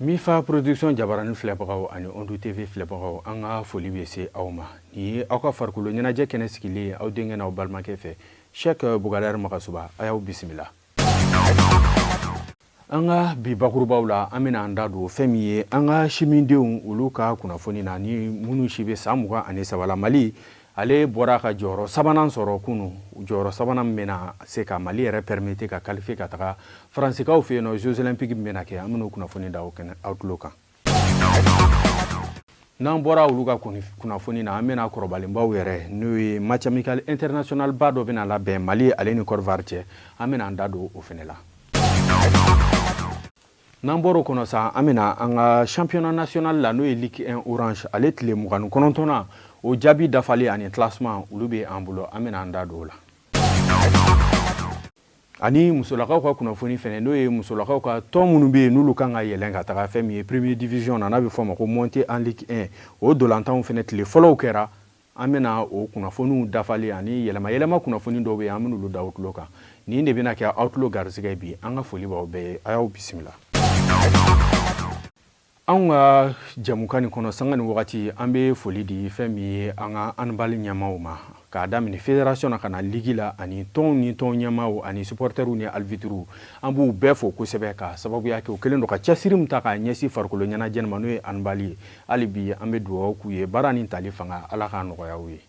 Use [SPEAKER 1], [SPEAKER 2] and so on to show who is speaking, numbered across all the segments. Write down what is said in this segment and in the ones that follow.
[SPEAKER 1] Mifa Production jabarani filɛbagaw ani Ondu TV filɛbagaw, an ka foli bɛ se aw ma. Nin ye aw ka farikolo ɲɛnajɛ kɛnɛ sigilen ye aw denkɛ n'aw balimakɛ fɛ, Cheikh Bougaler Magasuba. A y'aw bisimila. An ka bi bakurubaw la, an bɛna an da don fɛn min ye an ka simindenw olu ka kunnafoni na, ni minnu si bɛ san 23 la. Mali ale bɔra ka jɔyɔrɔ sabanan sɔrɔ kunu, jɔyɔrɔ sabanan min bɛna se ka Mali yɛrɛ permettre ka qualifier ka taga Faransikaw fɛ yen nɔ, Jeux olympiques min bɛna kɛ. An bɛn'o kunnafoni da aw tulo kan. N'an bɔra olu ka kunnafoni na, an bɛna kɔrɔbalenbaw yɛrɛ, n'o ye match amical international ba dɔ bɛna labɛn Mali ale ni Côte d'Ivoire cɛ, an bɛna an da don o fɛnɛ la. N'an bɔr'o kɔnɔ sa, an bɛna an ka championnat national la, n'o ye Ligue 1 Orange, ale tile 29nan, o jaabi dafalen ani classement, olu bɛ an bolo, an bɛna an da don o la. Ani musolakaw ka kunnafoni fɛnɛ, n'o ye musolakaw ka tɔn minnu bɛ yen n'olu kan ka yɛlɛn ka taga fɛn min ye première division na, n'a bɛ fɔ o ma ko montée en Ligue 1, o dolantanw fɛnɛ tile fɔlɔw kɛra. An bɛna o kunnafoniw dafalen ani yɛlɛma yɛlɛma kunnafoni dɔw bɛ yen, an bɛna olu da aw tulo kan. Nin de bɛna kɛ aw tulo garisɛgɛ bi. An ka foli b'aw bɛɛ ye, a y'aw bisimila anw ka jɛmukan nin kɔnɔ. Sanga ni wagati, an bɛ foli di fɛn min ye an ka handball ɲɛmaaw ma, k'a daminɛ fédération na ka na ligue la, ani tɔnw ni tɔn ɲɛmaaw ani supporters ni arbitres. An b'u bɛɛ fo kosɛbɛ ka sababuya kɛ u kɛlen don ka cɛsiri min ta k'a ɲɛsin farikolo ɲɛnajɛ ma, n'o ye handball ye. Hali bi an bɛ dugawu k'u ye, baara ni tali fanga, Ala k'a nɔgɔya u ye.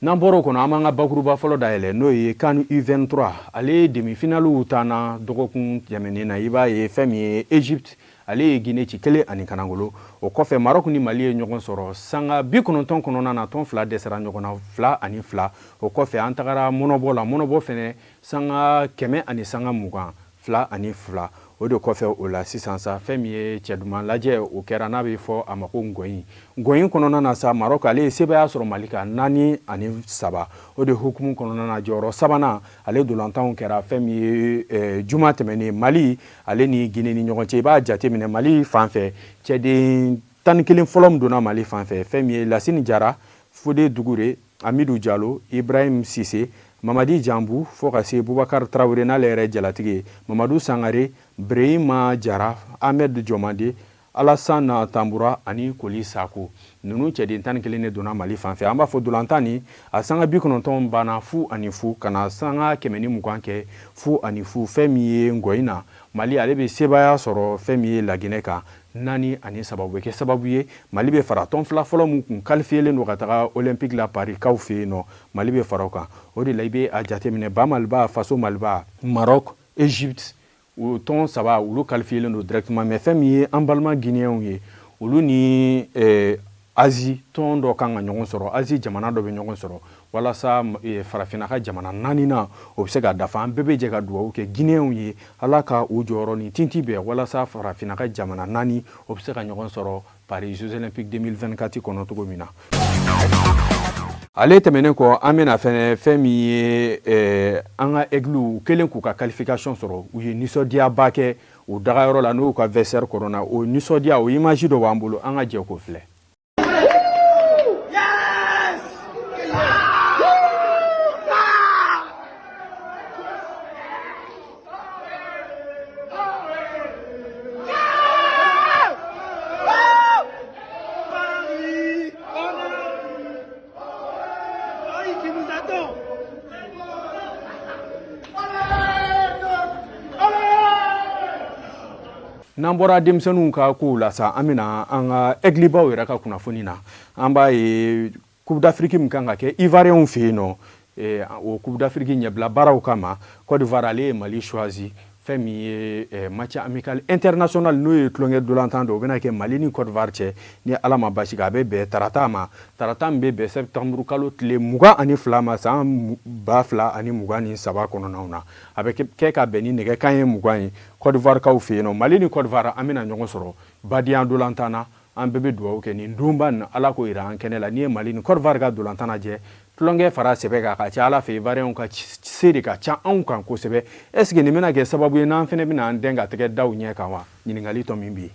[SPEAKER 1] N'an bɔr'o kɔnɔ, an b'an ka bakuruba fɔlɔ dayɛlɛ, n'o ye CAN U23, ale ye demi-finalew taa dɔgɔkun tɛmɛnen na. I b'a ye fɛn min ye Égypte, ale ye Guinée ci 1 ani kanangolo. O kɔfɛ, Maroc ni Mali ye ɲɔgɔn sɔrɔ sanga 90 kɔnɔna na, tɔn fila dɛsɛra ɲɔgɔn na 2-2. O kɔfɛ, an tagara mɔnɔbɔ la, mɔnɔbɔ fɛnɛ sanga 100 ani sanga 20, 2-2. O de kɔfɛ o la sisan sa, fɛn min ye cɛ duman lajɛ, o kɛra, n'a bɛ fɔ a ma ko ngɔyi. Ngɔyi kɔnɔna na sa, Maroc ale ye sebaaya sɔrɔ Mali kan 4-3. O de hukumu kɔnɔna na, jɔyɔrɔ sabanan ale dolantanw kɛra fɛn min ye juma tɛmɛnen, Mali ale ni Guinée ni ɲɔgɔn cɛ. I b'a jateminɛ, Mali fan fɛ, cɛden 11 fɔlɔ min donna Mali fan fɛ, fɛn min ye Lasini Jara, Fode Dugure, Amidu Jalo, Ibrahim Sise, Mamadi Janbu, fo ka se Bubakar Tarawele, n'ale yɛrɛ jalatigi ye, Mamadu Sangare, Brehima Jara, Ahmed Jɔmande, Alassane Tambura ani Koli Sako. Ninnu cɛden 11 de donna Mali fan fɛ. An b'a fɔ dolantan ni a sanga 90 banna 0-0, ka na sanga 120 kɛ 0-0. Fɛn min ye ngɔyi na, Mali ale bɛ sebaaya sɔrɔ fɛn min ye Laginɛ kan 4-3. O bɛ kɛ sababu ye, Mali bɛ fara tɔn fila fɔlɔ min kun qualifiélen don ka taga olympique la Paris kaw fɛ yen nɔ, Mali bɛ fara o kan. O de la, i bɛ a jateminɛ, ba Maliba, Faso Maliba, Maroc, Égypte, o tɔn saba, olu qualifiélen don directement. Mais fɛn min ye an balima Guinéenw ye, olu ni Asie tɔn dɔ kan ka ɲɔgɔn sɔrɔ, Asie jamana dɔ bɛ ɲɔgɔn sɔrɔ walasa farafinna ka jamana naani na, o bɛ se ka dafa. An bɛɛ bɛ jɛ ka dugawu kɛ Guinéenw ye, Ala ka u jɔyɔrɔ ni tinti bɛn walasa farafinna ka jamana naani, o bɛ se ka ɲɔgɔn sɔrɔ Paris Jeux olympiques 2024 kɔnɔ cogo min na. Ale tɛmɛnen kɔ, an bɛna fɛnɛ fɛn min ye an ka Aigles kɛlen k'u ka qualification sɔrɔ, u ye nisɔndiyaba kɛ u dagayɔrɔ la, n'o y'u ka vestiaire kɔnɔna. O nisɔndiya, o image dɔ b'an bolo, an ka jɛ k'o filɛ. N'an bɔra denmisɛnninw ka kow la sa, an bɛna an ka Aiglebaw yɛrɛ ka kunnafoni na. An b'a ye Coupe d'Afrique min kan ka kɛ Ivoirienw fɛ yen nɔ, o Coupe d'Afrique ɲɛbila baaraw kama, Côte d'Ivoire ale ye Mali choisi fɛn min ye match amical international, n'o ye tulonkɛ dolantan dɔ, o bɛna kɛ Mali ni Côte d'Ivoire cɛ. Ni Ala ma basi kɛ, a bɛ bɛn tarata ma, tarata min bɛ bɛn septembre kalo tile 22 ma, san 2023 kɔnɔnaw na. A bɛ kɛ ka bɛn ni nɛgɛ kanɲɛ 20 ye Côte d'Ivoire kaw fɛ yen nɔ. Mali ni Côte d'Ivoire, an bɛna ɲɔgɔn sɔrɔ badenya dolantan na. An bɛɛ bɛ dugawu kɛ nin donba nin, Ala k'o yira an kɛnɛ la. N'i ye Mali ni Côte d'Ivoire ka dolantan lajɛ, tulonkɛ fara sɛbɛ kan, ka ca Ala fɛ Ivoirienw ka se de ka ca anw kan kosɛbɛ. Est ce que nin bɛna kɛ sababu ye n'an fɛnɛ bɛna an dɛn ka tɛgɛ da u ɲɛ kan wa? Ɲininkali tɔ min bɛ yen.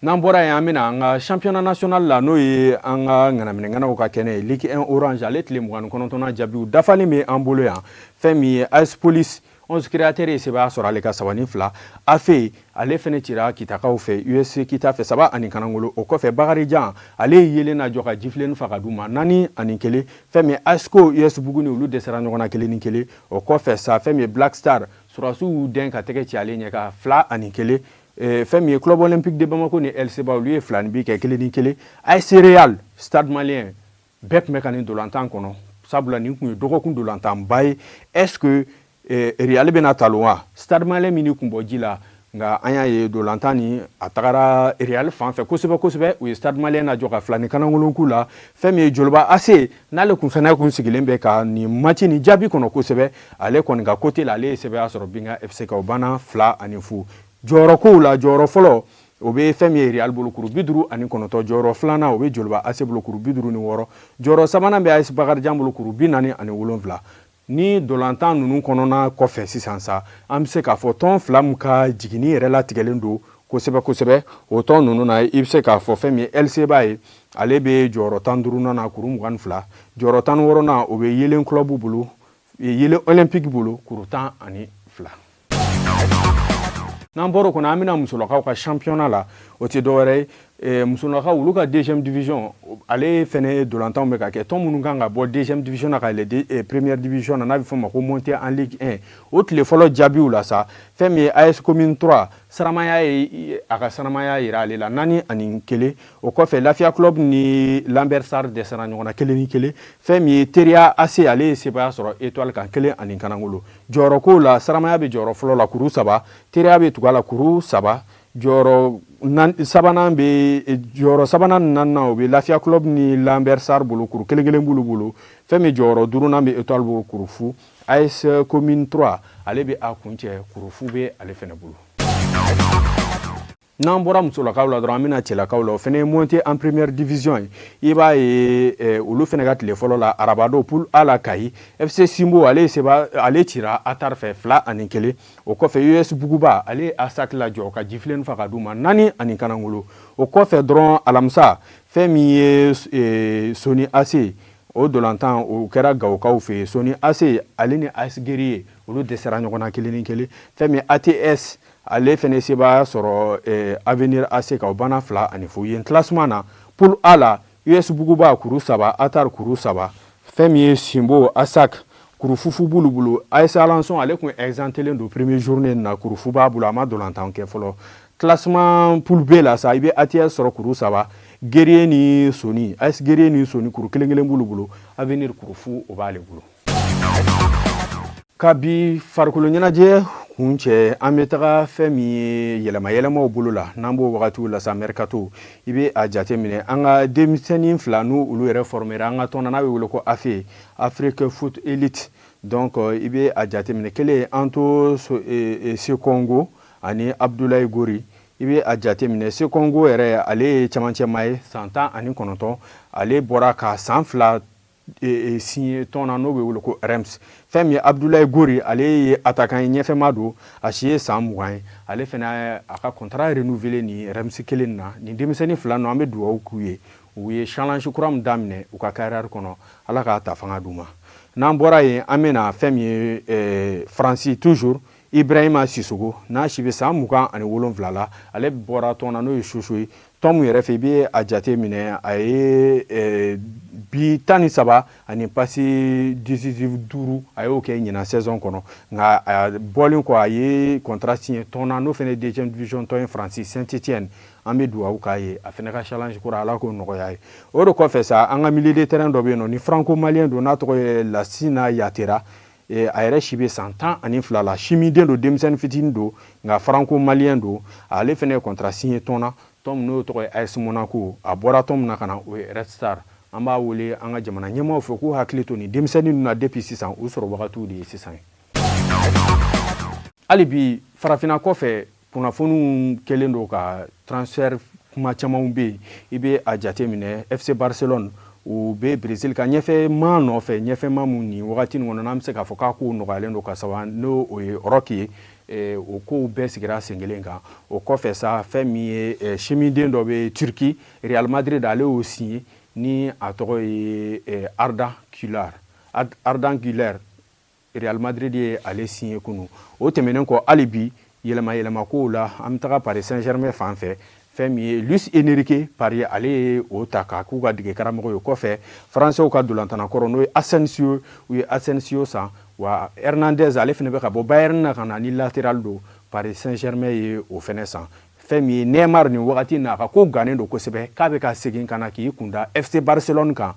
[SPEAKER 1] N'an bɔra yen, an bɛna an ka championnat national la, n'o ye an ka ŋanaminɛŋanaw ka kɛnɛ ye, Ligue 1 Orange, ale tile 29nan jaabiw dafalen bɛ an bolo yan. Fɛn min ye AS Police 11 Créateurs ye sebaaya sɔrɔ ale kan 3-2. AFE ale fɛnɛ cira Kitakaw fɛ, USC Kita fɛ, 3-0. O kɔfɛ, Bakarijan ale ye Yelen lajɔ ka jifilen fa ka d'u ma, 4-1. Fɛn min ASCO, US Buguni, olu dɛsɛra ɲɔgɔn na 1-1. O kɔfɛ sa, fɛn min ye Black Star, sɔrɔdasiw y'u dɛn ka tɛgɛ ci ale ɲɛ kan, 2-1. Fɛn min ye Club Olympique de Bamako ni LCBA, olu ye fila ni bi kɛ, 1-1. AS Real, Stade Malien, bɛɛ tun bɛ ka nin dolantan kɔnɔ, sabula nin tun ye dɔgɔkun dolantanba ye. Est ce que Real bɛna talon wa Stade Malien min ni kun bɔ ji la? Nka an y'a ye, dolantan ni a tagara Real fan fɛ kosɛbɛ kosɛbɛ. U ye Stade Malien lajɔ ka 2-0 k'u la. Fɛn min ye Joliba AC, n'ale kun fɛnɛ kun sigilen bɛ ka nin match ni jaabi kɔnɔ kosɛbɛ, ale kɔni ka côté la, ale ye sɛbɛya sɔrɔ Binga FC kan, o banna 2-0. Jɔyɔrɔ kow la, jɔyɔrɔ fɔlɔ, o bɛ fɛn min ye Real bolo, kuru 59. Jɔyɔrɔ filanan, o bɛ Joliba AC bolo, kuru 56. Jɔyɔrɔ sabanan bɛ AS Bakarijan bolo, kuru 47. Ni dolantan ninnu kɔnɔna kɔfɛ sisan sa, an bɛ se k'a fɔ tɔn fila min ka jiginni yɛrɛ latigɛlen don kosɛbɛ kosɛbɛ, o tɔn ninnu na, i bɛ se k'a fɔ fɛn min ye LCBA ye, ale bɛ jɔyɔrɔ 15nan na, kuru 22. Jɔyɔrɔ 16nan, o bɛ Yelen Club bolo, Yelen Olympique bolo, kuru 12. N'an bɔra o kɔnɔ, an bɛna musolakaw ka championnat la. O tɛ dɔwɛrɛ ye, musolakaw olu ka deuxième division, ale fɛnɛ dolantanw bɛ ka kɛ. Tɔn minnu kan ka bɔ deuxième division na ka yɛlɛ première division na, n'a bɛ fɔ o ma ko montée en Ligue 1, o tile fɔlɔ jaabiw la sa, fɛn min ye AS Commune 3, Saramaya ye a ka sanamaya yira ale la, 4-1. O kɔfɛ, Lafiya Club ni Lambert Sarr dɛsɛra ɲɔgɔn na, 1-1. Fɛn min ye Teriya AC, ale ye sebaaya sɔrɔ Étoile kan, 1-0. Jɔyɔrɔ kow la, Saramaya bɛ jɔyɔrɔ fɔlɔ la, kuru 3. Teriya bɛ tugu a la, kuru 3. Jɔyɔrɔ sabanan bɛ, jɔyɔrɔ sabanan ni naaninan, o bɛ Lafiya Club ni Lambert Sarr bolo, kuru kelen kelen b'olu bolo. Fɛn min jɔyɔrɔ duurunan bɛ Étoile bolo, kuru 0. AS Commune 3, ale bɛ a kuncɛ, kuru 0 bɛ ale fɛnɛ bolo. N'an bɔra musolakaw la dɔrɔn, an bɛna cɛlakaw la. O fɛnɛ ye montée en première division ye. I b'a ye, olu fɛnɛ ka tile fɔlɔ la, arabado, poule A la, Kayi FC Simbo, ale ye seba, ale cira Atar fɛ, 2-1. O kɔfɛ, US Buguba, ale ye Asak lajɔ ka jifilen fa ka d'u ma, 4-0. O kɔfɛ dɔrɔn, alamisa, fɛn min ye Soni AC, o dolantan o kɛra Gawokaw fɛ yen. Soni AC, ale ni AS Guerrier, olu dɛsɛra ɲɔgɔn na, 1-1. Fɛn min ATS, ale fɛnɛ sebaaya sɔrɔ Avenir AC kan, o banna 2-0. Yen classement na, poule A la, US Buguba kuru 3, Atar kuru 3. Fɛn min ye Sinbo, Asak, kuru 0 b'olu bolo. AS Alençon, ale kun exemptelen don premier journée na, kuru 0 b'a bolo, a ma dolantan kɛ fɔlɔ. Classement poule B la sa, i bɛ ATS sɔrɔ kuru 3. Guerrier ni Soni, AS Guerrier ni Soni, kuru kelen kelen b'olu bolo. Avenir, kuru 0, o b'ale bolo. Kabi farikolo ɲɛnajɛ kun cɛ, an bɛ taga fɛn min ye yɛlɛma yɛlɛmaw bolo la, n'an b'o wagatiw la sa, mercato. I bɛ a jate minɛ, an ka denmisɛnnin fila n'u olu yɛrɛ formera an ka tɔn na, n'a bɛ wele ko AFE, Afrique Foot Elite. Donc i bɛ a jate minɛ, kelen ye Anto Sekongo ani Abdoulaye Gori. I bɛ a jate minɛ, Sekongo yɛrɛ, ale ye camancɛma ye, san 19. Ale bɔra ka san 2 signé tɔn na, n'o bɛ wele ko Reims. Fɛn min ye Abdoulaye Gori, ale ye attaquant ye, ɲɛfɛma don, a si ye san 20 ye. Ale fana a ka contrat renouvelé ni Reims kelen na. Nin denmisɛnnin fila ninnu, an bɛ dugawu k'u ye. U ye challenge kura min daminɛ u ka carrière kɔnɔ, Ala k'a ta fanga d'u ma. N'an bɔra yen, an bɛna fɛn min ye Faransi toujours, Ibrahima Sissoko, n'a si bɛ san 27 la, ale bɔra tɔn na, n'o ye Sochaux ye. Tɔn min yɛrɛ fɛ, i bɛ a jate minɛ, a ye bi 13 ani passe décisive 5, a y'o kɛ ɲinan saison kɔnɔ. Nka a bɔlen kɔ, a ye contrat signé tɔn na, n'o fana ye deuxième division tɔn ye Faransi, Saint-Étienne. An bɛ dugawu k'a ye, a fana ka challenge kura, Ala k'o nɔgɔya ye. O de kɔfɛ sa, an ka milieu de terrain dɔ bɛ yen nɔ, ni franco malien don, n'a tɔgɔ ye Lasina Yatera. A yɛrɛ si bɛ san 12 la, simiden don, denmisɛnnin fitinin don, nka franco malien don. Ale fana ye contrat signé tɔn na, tɔn min n'o tɔgɔ ye AS Monaco. A bɔra tɔn min na ka na, o ye Red Star. An b'a wele an ka jamana ɲɛmaaw fɛ k'u hakili to nin denmisɛnnin ninnu na depuis sisan, u sɔrɔ wagatiw de ye sisan ye. Hali bi, farafinna kɔfɛ kunnafoniw kɛlen don ka transfert kuma camanw bɛ yen. I bɛ a jate minɛ, FC Barcelone, u bɛ Brésil ka ɲɛfɛma nɔfɛ, ɲɛfɛma mun nin wagati nin kɔnɔ, n'an bɛ se k'a fɔ k'a kow nɔgɔyalen don ka saba, n'o o ye Roque ye. O kow bɛɛ sigira sen kelen kan. O kɔfɛ sa, fɛn min ye simiden dɔ bɛ Turki, Real Madrid, ale y'o signé, ni a tɔgɔ ye Arda Güler. Arda Güler. Real Madrid ye ale signé kunu. O tɛmɛnen kɔ, hali bi yɛlɛma yɛlɛma kow la, an bɛ taga Paris Saint-Germain fan fɛ. Fɛn min ye Luis Enrique, Paris ale ye o ta k'a k'u ka dege karamɔgɔ ye. Kɔfɛ, Faransɛw ka dolantana kɔrɔ, n'o ye Asensio, u ye Asensio san. Wa Hernandez, ale fana bɛ ka bɔ Bayern na ka na ni latéral don, Paris Saint-Germain ye o fana san. Fɛn min ye Neymar, nin wagati na a ka ko gannen don kosɛbɛ, k'a bɛ ka segin ka na k'i kunda FC Barcelone kan.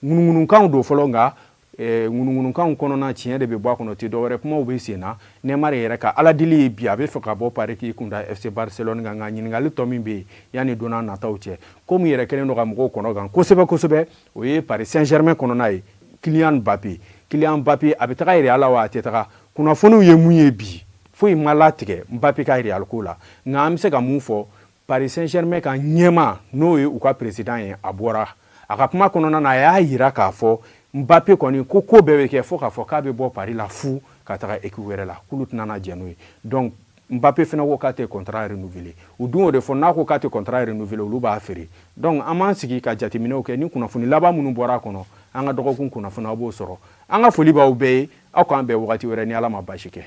[SPEAKER 1] Ŋunuŋunukanw don fɔlɔ, nka ŋunuŋunukanw kɔnɔna, tiɲɛ de bɛ bɔ a kɔnɔ, tɛ dɔwɛrɛ, kumaw bɛ sen na. Neymar yɛrɛ ka aladeli ye bi, a bɛ fɛ ka bɔ Paris k'i kunda FC Barcelone kan. Nka ɲininkali tɔ min bɛ yen yanni don n'a nataw cɛ, ko min yɛrɛ kɛlen don ka mɔgɔw kɔnɔ gan kosɛbɛ kosɛbɛ, o ye Paris Saint-Germain kɔnɔna ye, Kylian Mbappé. Kylian Mbappé, a bɛ taga Real la wa, a tɛ taga? Kunnafoniw ye mun ye bi? Foyi ma latigɛ Mbappé ka Real ko la. Nka an bɛ se ka mun fɔ? Paris Saint-Germain ka ɲɛmaa, n'o ye u ka président ye, a bɔra a ka kuma kɔnɔna na, a y'a yira k'a fɔ Mbappé kɔni ko ko bɛɛ bɛ kɛ fo k'a fɔ k'a bɛ bɔ Paris la fu ka taga équipe wɛrɛ la, k'olu tɛna na jɛn n'o ye. Donc Mbappé fana ko k'a tɛ contrat renouveler. U dun o de fɔ, n'a ko k'a tɛ contrat renouveler, olu b'a feere. Donc an b'an sigi ka jateminɛw kɛ ni kunnafoni laban minnu bɔra a kɔnɔ. An ka dɔgɔkun kunnafoni, aw b'o sɔrɔ. An ka foli b'aw bɛɛ ye. Aw k'an bɛn wagati wɛrɛ ni Ala ma basi kɛ.